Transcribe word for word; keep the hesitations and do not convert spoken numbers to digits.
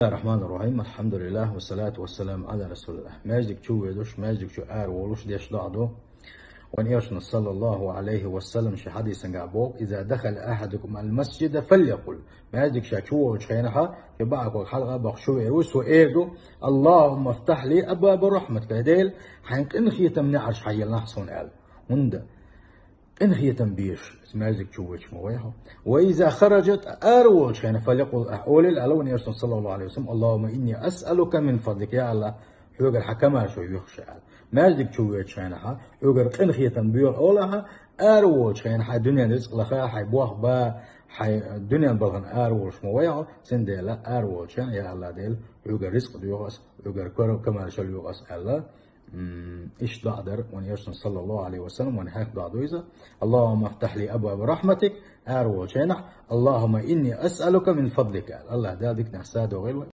الرحمن الرحيم. الحمد لله والصلاة والسلام على رسول الله. Маьждиг чу воьдуш, маьждиг чу ара волуш деш доӀа ду. Вайн Элчано, саллаллаху Ӏалайхи ва саллам, шен хьадисангахь боху: «إذا دخل أحدكم المسجد فليقل». Маьждиг ша чу волчу хенахь, шен бӀаьрг хьалха бахча чу вер ву, цо эр ду: «اللهم افتح لي أبواب رحمتك». Дела, хьайн къинхетам неӀарш хьаеллахь суна аьлла. ХӀунда? Къинхетам безаш, маьждиг чу воьдуш ма вай хьо. «وإذا خرجت», ара волчу хенахь, «فليقل», ахь олийла аьлла вайн Элчано, саллаллаху Ӏалайхи ва саллам: «اللهم إني أسألك من فضلك», я АллахӀ, хьоьгара хьан комаьршо юьху ша аьлла. Маьждиг чу воьдуш хенахь, хьоьгара къинхетам боьху олахь, ара волчу хенахь, дуьненан рицкъ лаха, хьайн бохам ба, хьайн дуьненан балхана ара волуш ма вай хьо, цундела ара волчу хенахь: «Я АллахӀ Дела, хьоьгара рицкъ доьху ас, хьоьгара кор-, комаьршалла йоьху ас», аьлла. М, иштта доӀа дар вайн Элчано, саллаллаху Ӏалайхи ва саллам, вайна хьехна доӀа ду иза: «اللهم افتح لي أبواب رحمتك», ара волчу хенахь: «اللهم إني أسألك من فضلك», аьлла. АллахӀ Дела, диканехь садогӀийла вай.